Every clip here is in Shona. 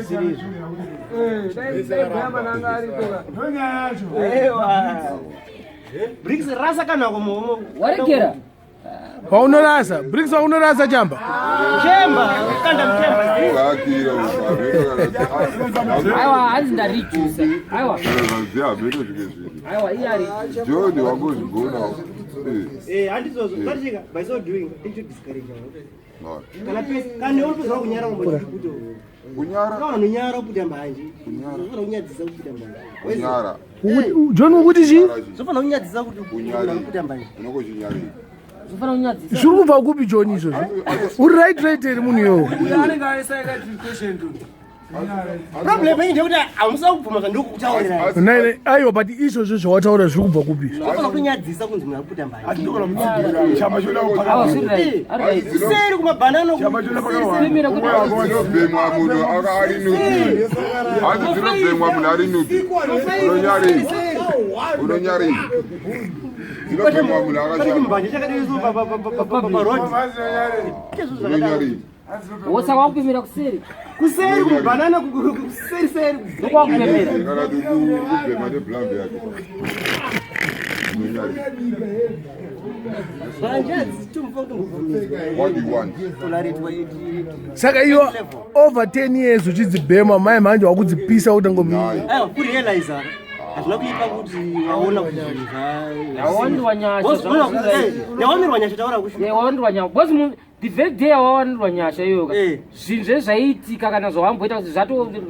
zvisiri izvo. Bricks rasa kana kumomo. Waregera. Paunorasa Bricks, paunorasa chamba. Chemba, kanda mchemba. Vakira. Aiwa, hanzi ndarijusa. Aiwa. Zvihameno zvinge zviri. Aiwa, iye ari. John wangozvigona. Eh, handizvozvo. Patika, by so doing, did you discourage her? Kana pesi, kana unopedza kunyara umbochikuto. Kunyara. Kana unonyara kubuda mbanje. Kunyara. Unofanira kunyadzisa kubuda mbanje. Kunyara. John, ukuti chii? Zvofanira kunyadzisa kuti Kunyara. kubuda mbanje. Unongochinyarira. Zvofanira kunyadzisa. Zviri kubva kupi, John, izvozvo? Uri right here munhu iyowo? Problem yenyu ndeyekuti hamusa kubvuma zvandiri kukutaurirai. Aiwa, but izvozvo zvawataura zviri kubva kupi? Zvofanira kunyadzisa kunzi munhu ari kubuda mbanje. Aiwa, zviri right. Ari right. Kuseri kumabhanana. Pimira kuti Dzinobhemwa munhu ari nude. Hanzi dzinobhemwa munhu ari nude. Unonyarei? Unonyarei? Dzinobhemwa munhu akashama. Mbanje chakadii parodi. Unonyarei? Wosaka wakupimira kuseri. Kuseri kumabhanana, kuseri seri. Ndokwakupimira. Kana kuti kubhema neblambi yake. Unonyarei? Mbanje hadzitombofa kutombobvumidzwa. What do you want? Tolaretwa. Saka iyo over 10 years uchidzibhema, mai manje wakudzipisa kuti ngo. Nai. Aiwa, kurealiza hazvina kuipa kuti waona kuti zvinhu Wawandirwa nyasha. Ndawanirwa nyasha, taura kushu. Yeah, wawandirwa nyasha. Because the very day yawawandirwa nyasha iyoyo ka. Zvinhu zvese zvaiitika kana zvawamboita kuti zvato rubbish.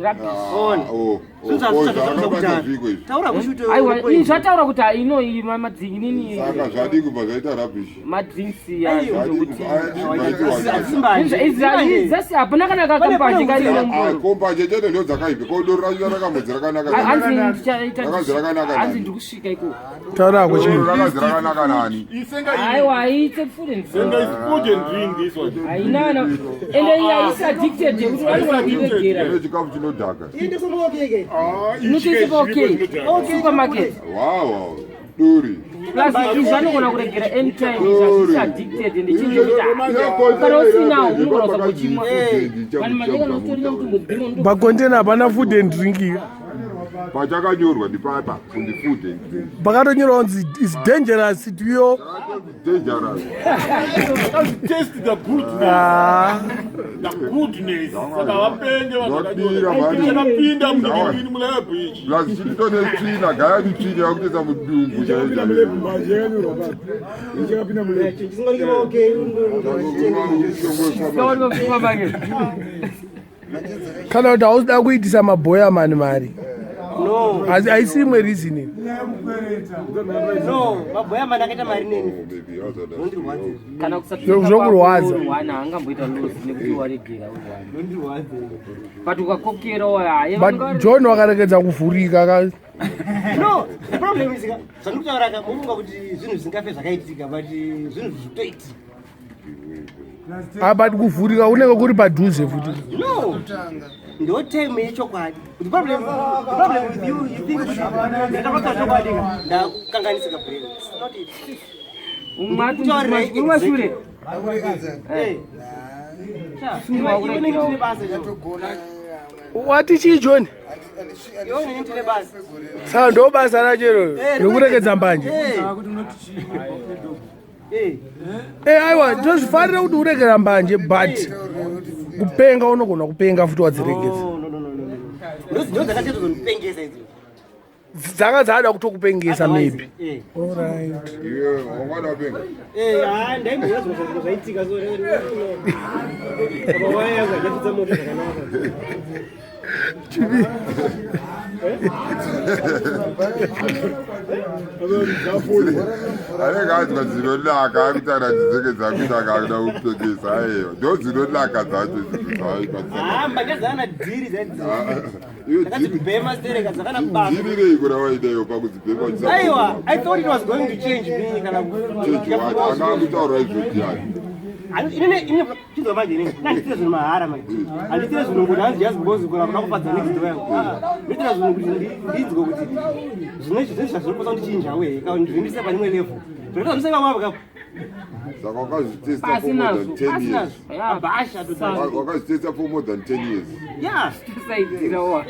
Ona. Oh, Zvinhu zvazvakutaura. Zviko izvi. Taura kushu. Aiwa, ini zvataura kuti ino iyi madzingi nini. Saka zvadii kubva zvaita rubbish? Madrinks. Aiwa. Kuti Mbanje. hapana kana kakambanje karimo. Kombanje chete ndo dzakaipa. Ko doro racho rakambodzi rakanaka? Hanzi ndichaita. Rakanzi rakanaka Hanzi nani? ndiri kusvika ikoko. Taurako Doro chii? rakanzi rakanaka nani? Aiwa, aite food and drink. Is food and drink, this one. Hainana, ende iyi haisi addicted yekuti vanogona kuiregera. Ine chikafu chinodhaka. Inde somuokeke. Inotoisepa okay supermarket. Wow, duri. Plus izvi anogona kuregera anytime. Izvi hazvisi addicted, ende chinhu chekuti kana usinawo unogona kusambochimwa. Vanhu mandekana utorina mutombodzima. Pakontena hapana food and drink. Pachakanyorwa ndipapa kunzi food and drink. Pakatonyorwa kunzi is dangerous to your Dangerous. Taste the goodness. Ah. The goodness. Saka vapenge. Zvapira, mani. Chakapinda munini mulab ichi. Plus chitone tsvina, gaya tsvina yakutoisa mudumbu chaicho. Chisingaoneki okay. Supermarket. Kana kuti hausida kuitisa mabhoya mani mari? No. Asi haisi imwe reasoning? No, mabhoya mani akaita mari neni. Oh, baby, how's that? Nondirwadze. Kana Zvokurwadza. wana angamboita loss nekuti waregera uri Nondirwadze. but ukakokerawo hayi. But John wakaregedza kuvhurika ka. No, the problem is zvandikutaura ka, mufunga kuti zvinhu zvisingafe zvakaitika, but zvinhu zvitoitika. Ah, but kuvhurika kunenge kuri padhuze futi. No, ndo time yechokwadi. The problem with you, you think kuti ndakataura chokwadi ka, ndakukanganisika brain. It's not it. Umashure. Eh. Cha, iwe unenge tine basa iwe. Wati chii, John? Iwe unenge tine basa. Saka ndo basa racho iroro rekuregedza mbanje? Eh. Eh. Eh, aiwa, tozvifarira kuti uregera mbanje, but kupenga unogona kupenga futi wadziregedza. No, no, no, no, no, no. Ndo dzakatozondipengesa idzo. Dzanga dzada kutokupengesa maybe. Eh. Alright. Iwe wangwana wapenga. Eh, ah, ndaimboona zvimwe zvinhu zvaitika so no. Baba waya yangu hajafudza moto zvakanaka. Chivi. Anenge anzwa dzinonaka, akutaura dzinenge dzakutanga akuda kupengesa. Aiwa, ndo dzinonaka dzacho idzodzo. Ah, mbanje dzakana dhiri dzaidzo. Iyo. Dzakadzibhema stereka dzakana basa. Dhirirei kuna waidaiwo pakudzibhema? Aiwa, I thought it was going to change me kana. Chechi wacho anga akutaura izvo ndiani? Inini chinzwa manje, inini handitire zvinhu mahara manje. Handitire zvinhu kuti hanzi just because kuna kuda kufadza next door yangu. Ah, nditira zvinhu kuti ndinzwe kuti zvino izvi zvinhu zvazvinoposa kundichinja wee, kana kuti zvindise pane imwe level. Zvinoita zvandise ipapo apo kapo. Saka wakazvitesta for more than 10 years. Abhasha to Wakazvitesta for more than 10 years. Yeah.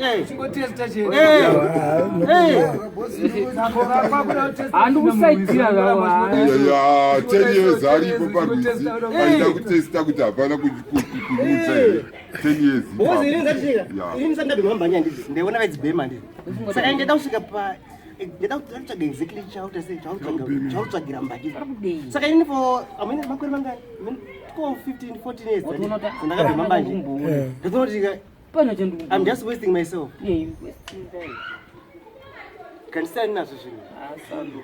Eh. Chingotesta chete. Eh. Eh. Handikusaidzira. Ya, 10 years aripo parwizi aida kutesta kuti hapana kunyudza here. 10 years. Because ini ndatichika. Yeah. Ini ndisati ndabhema mbanje handiti. Ndaiona vaidzibhema handiti. Saka ndida kusvika pa ndida kutsvaga exactly chauta sei chautsvagira mbanje. Saka ini for amene makore mangani? Amene 12, 15, 14 years. Ndakabhema mbanje. Ndatoona kuti Pana I'm just wasting myself. Kandisiyani nazvo zvinhu.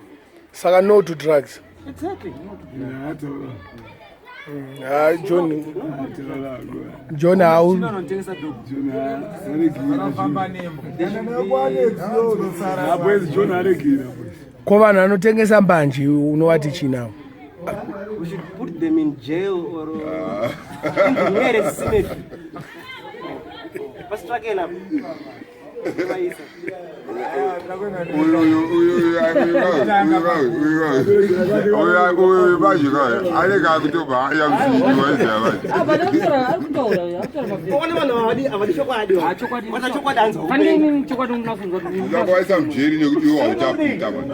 Saka no to drugs. Exactly. Ha, John, John hau. Anotengesa dog. Ko vanhu vanotengesa mbanje unovati chinawo? We should put them in jail or in the nearest cemetery. Pasitrakena apo. Vaisa. Uyu uyu uyu uyu uyu uyu manje ka anenge akutomhanya musiki waiziva manje. Ukaona vanhu havadi chokwadi. Vata chokwadi hanzi Fanei chokwadi unasonzwa kuti Unokuvaisa mujeri nekuti iwe hauchaputa manje.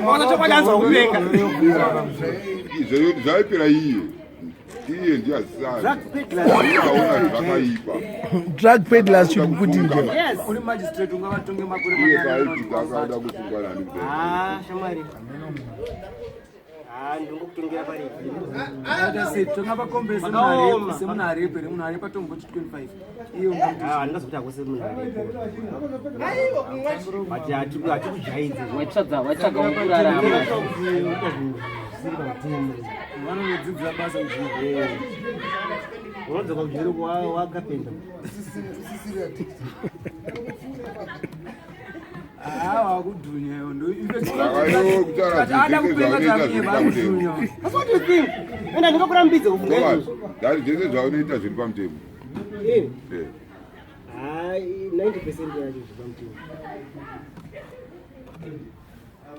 Vata chokwadi hanzi wakupenga. Zvaipira iye. Iye ndiye asisana. Drug peddlers. Aona zvakaipa. Drug peddlers should be put in jail. Yes. Uri magistrate ungavatonge makore Iye mangani paaipita akada kusungwa nani mudhara. Ah, shamwari. Ah, ndingokutongera pari. Akaita sei tonga pakombe Makaoma. semunhu aripo here munhu aripo tomboti 25 iye ungamuti Ah, ndingazokuti hakusi munhu aripo. But hatikujaidze. waitsvaga waitsvaga wokurarama. Kuita zvinhu zvisiri pamutemo. vanonodzidzira basa kuzvii Unodzoka kujeri wakapenda. hawa kudhunya iyo ndo Saka iwe kutaura ada zvese kupenga zvaunoita tamie zviri pamutemo. vakudhunya. That's what you think. Enda ndingakurambidze kufunga Ndova, izvozvo. ndati zvese zvaunoita zviri pamutemo. Eh. Eh. Hayi, 90% yacho zvepamutemo.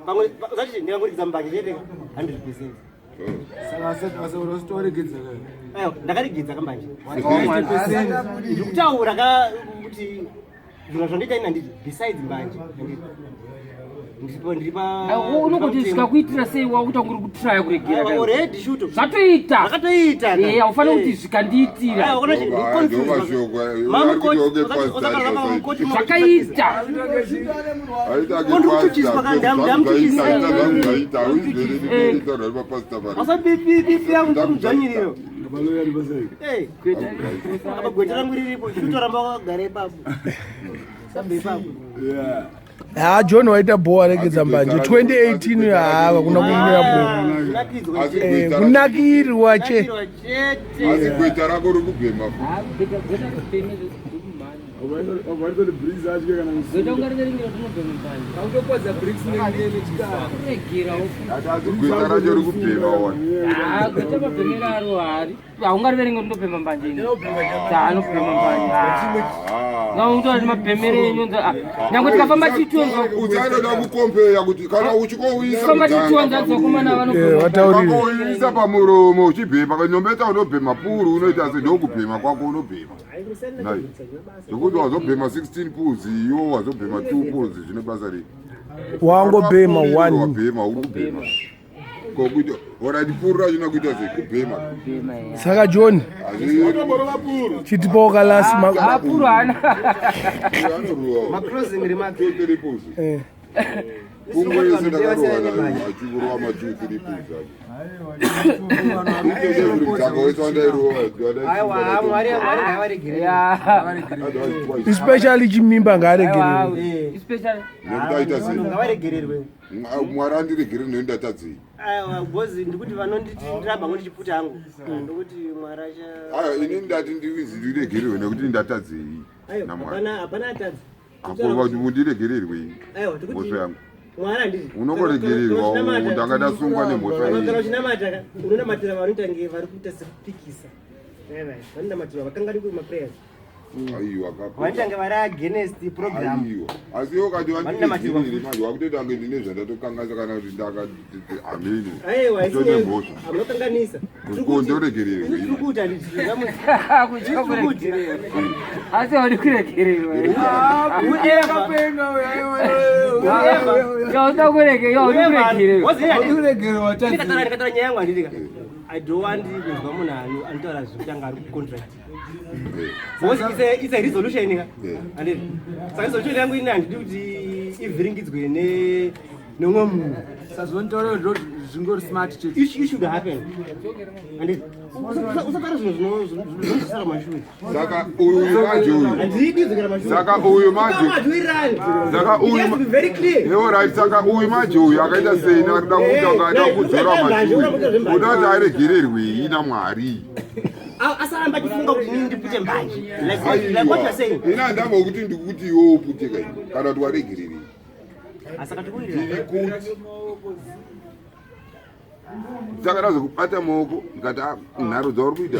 Pamwe zati ndingangoridza mbanje chete 100%. Oh. Saka vasaurositoregedza Aiwa, ndakarigidza kambanje. ka Ndikutaura ka kuti zvinhu zvandoita ini handiti besides mbanje. Handiti. Ndiripo ndiri pa Unongoti zvikakuitira sei wakuita kunge uri kutraya kuregera Aiwa, ka. already shuto. Zvatoita. Zvakatoita. Haufaniri kuti zvikandiitira. Aiwa, kuna Ndova- ndova shoko, ari kuti oge pastor, Zvakaita. Aita ake Kondikuchuchiswa pastor, ka, zvangu ndamuchuchisa. zvaita, zvangu zvaita, hauzvizvere ndinotaura nemapastor mari. Asabipipi yangu ndomudzvanyiriro. Zvangu Eh, apa gweta rangu riripo, shuto ramba wakagara ipapo. Sambe ipapo. Ha, John waita bho aregedza mbanje 2018. Ha, hakuna kumira bho. Kunakidzwa Asi chete. gweta rako- Kunakirwa che. Kunakirwa chete. asi gweta rako riri kubhema futi. autokodza brics nechikara. Asi gweta racho riri kubhema wona. Gweta mabhemero aro hari haungariverenge kuti ndobhema mbanje ini. Anobhema mbanje. Ah. Ngautori mabhemero enyu nyange tikafamba tichitonzwa Usanoda kukompeya kuti kana uchikouyisa tikafamba tichitonzwa kudzanga dzakomana Eh, vanobhema. vataurire. ukakouyisa pamuromo uchibhema kanyometa unobhema puru unoita se ndokubhema kwako unobhema. Nai. Zvekuti wazobhema 16 pools iwo wazobhema 2 pools zvine basa rei? Wangobhema one. Wabhema uri kubhema. Kokuita alright puru rachona kuita sei kubhema. Saka John, Asi chitipawo kalasi Apuro haana. anorowa. Maclosing remarks. 2 3 pools. Eh. Pungwe yese ndakarowa nayo achikurova ma 2 3 pools acho. Kuita wese wandairowa. Aiwa, Mwari Mwari ngavaregerere. Otherwise twice. Especially chimimba ngaaregerere. Especially Nekuti aita sei? Ngavaregererwe. Mwari andiregere neni ndatadzei. Aiwa, because ndikuti vanonditi ndiramba ngondichiputa hangu. Ndokuti Mwari acha Aiwa ini ndati ndizi ndiregererwe nekuti ndatadzei Aiwa, naMwari. hapana hapana atadza. Apo kuti mundiregererwei Aiwa, tikuti mhosva yangu. Mwari handiti. Unongoregererwa ndanga ndasungwa nemhosva Kana iyi. uchinamata ka, unonamatira vanoita nge vari kuita sekupikisa. Aiwa, vanonamatira vakangadi kuma prayers. Aiwa kapo. Vanoita vari against program. Aiwa. Asi iwe ukati Vaninamatira. wandiregerere manje wakutoita kunge ndine zvandatokanganisa kana kuti ndaka ameno. Aiwa, Nditone mhosva. Amunokanganisa. Ko ndoregererwa Tiri iwe. kuti handiti. Kutya kuregererwa. Asi haudi kuregererwa. Akapenga uyo, aiwa, Ya uda kuregererwa, haudi kuregererwa. Kuregererwa tadzi. Ndikataura nyaya yangu handiti ka. I don't want kunzwa munhu anotaura zvekuti anga ari kucontract. Because it's a resolution ka. Yeah. Handiti. Saka resolution yangu ini handidi kuti ivhiringidzwe neumwe munhu. Sazvonitaura ndo zvingori smart chete. It should happen. Handiti. Usataura zvinhu zvinozvisara mashure. Saka uyu manje uyu. Handidi kudzokera mashure. Saka uyu manje. Hatiwirirani. Saka It uyu has to be very clear. Ewo right saka uyu manje uyu akaita sei nakuda kuita akaita kudzora mashure. Uda kuti aregererwei naMwari. Asaramba achifunga kuti inini ndipute mbanje. Like what you are saying. Ina handambokuti ndikuti iwe upute kai kana kuti waregererei. Asaka tikuwirirana. Ndiri kuti saka ndazokubata maoko ndikati "Ah, nharo dzauri kuita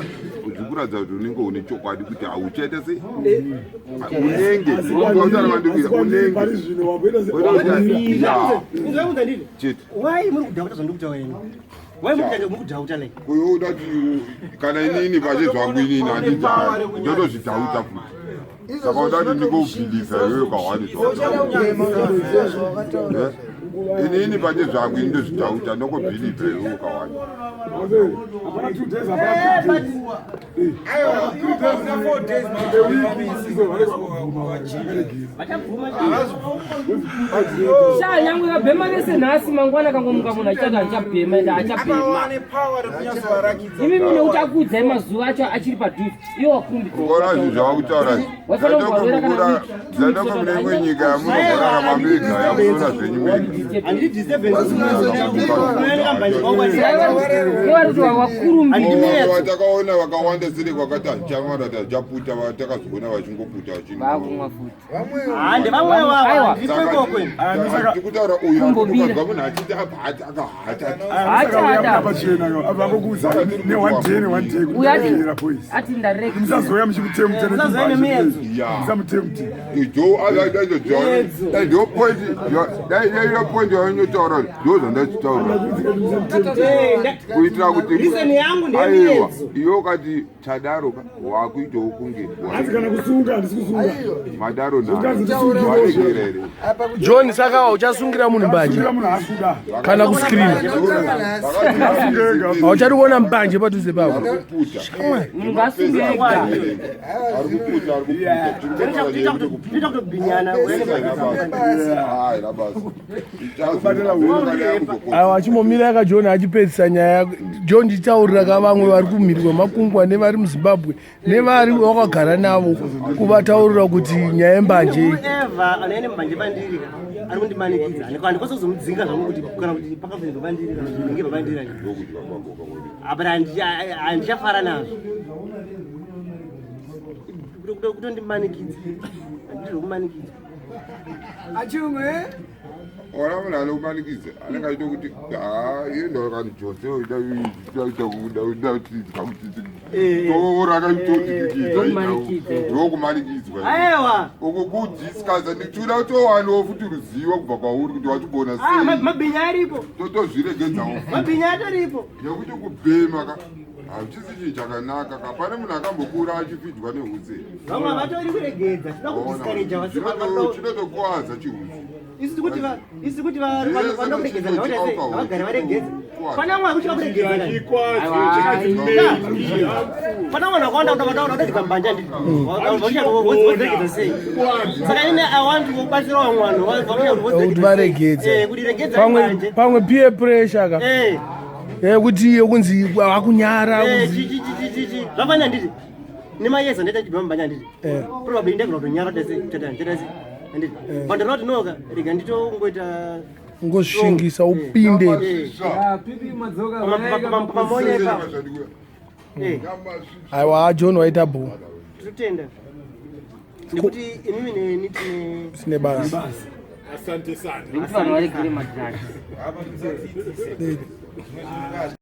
dzikuratidza kuti unenge une chokwadi kuti hauchaita sei unenge wautaura mandikuita unenge pari zvino wakuita se- Ya. Ndinokuudza ndini. Chete. Why muri kudhauta zvandikutaura ini? Why muri kudhauta like? Kuyoda kuti kana inini pache zvangu inini handidhai ndotozvidhauta futi saka uda kuti ndikobhilisa iweyo kawani Zvawakataura. inini pache zvangu ini ndozvidhauta ndokobhilivha iweyo kawani Hapana 2 days, hapana 2 days. Aiwa, A week, izo vanenge vakubvuma vanhu vakaregera. Vachabvuma Sha nyangwe kabhema vese nhasi mangwana kangomuka munhu achitati handichabhema ende achabhema. Imi mine kuti akuudzai mazuva acho achiri padhuze iwo wakurumbidza. Kora zvinhu zvavakutaura zvatoko mune imwe nyika yamunogorarama mega yamunoona zvenyu mega Handidi disturbance. Unoenda mbanje kwangu Iwo ari kuti wakurumbidza. Vatakaona vakawanda sere kwakati handichamara tachaputa takazoona vachingoputa Vakumwa futi. Hande vamwe vavo Aiwa. handiripo ikoko ini. tikutaura uyu Kumbobira. ukazwa munhu achiti abhati akahata Saka uya Haachada. pachena yo, abva angokuudza ne one day ne one day kuti Uyu ati ndaregera boys. ati ndareka. Musazouya muchimutemute Musazouya nemiyedzo. Ya. Musamutemute. ndo point yainotaura ndo zvandachitaura kuitira kuti Reason yangu aiwa ndeyemiyedzo. iwe ukati chadaro ka wakuitawo kunge Hanzi kana kusunga handisi kusunga. madaro Zvokanzi ndisunge nawaregera here John saka uchasungira munhu mbanje Sungira munhu asuda. kana kuscreen hauchadi kuona mbanje padhuze pako. arikuputa Munhu ngaasunge ega. arikuputa arikuputa Tinoita kutobhinyana. Aiwa achimomira yaka John achipedzisa nyaya. John ndichitaurira ka vamwe vari kumhiri kwemakungwa nevari muZimbabwe nevari wakagara navo kuvataurira kuti nyaya yembanje iyi. Whoever anoenda mbanje pandiri ka ari kundimanikidza. Handikwanisi kuzomudzinga zvangu kuti kana kuti pakabva pandiri kana kuti ndinge pandiri. But handichafara nazvo. Kutondimanikidza. Handidi zvokumanikidza. Achimwe. Ora munhu anokumanikidza anenge achiita kuti ha iye ndakandijose Ndokumanikidza. ndokumanikidzwa Aiwa. uku kudiscussa ndichida kutowanawo futi ruzivo kubva kwauri kuti wachigona Ah, sei mabhinya aripo. totozviregedzawo Mabhinya atoripo. nekuti kubhema ka hachisi chinhu chakanaka ka pane munhu akambokura achifidwa nehutse Vamwe havatori kuregedza. Tinoda kudiscourage vasi vanoda chinotokuwadza chihutse isu kuti isu kuti vanoda kuregedza ngavaite sei? Ngavagare varegedza. Pane vamwe vakutya kuregedza kani. Pane vamwe vakawanda vanoda mbanja nditi. Voregedza sei? Saka ini I want kubatsira vamwe vanhu vakuya Kuti varegedze. Eh, kuti regedza Pamwe mbanje. pamwe peer pressure ka. Eh. Yekuti yekunzi vakunyara Eh, kunzi chi chi chi chi chi. Zvafana nditi. Nemayeza ndaita chibva mbanja nditi. Probably ndagona kutonyara tese tata tata sei. Handiti. Pandinoda kuti noka rega nditongoita ngozvishingisa upinde. Ah, pipi madzoka. Pamonya ipapo. Eh. Aiwa John waita bho. Tinotenda. Nekuti imimi neni tine Sine basa. Asante sana. Nekuti vanhu varegere madrugs.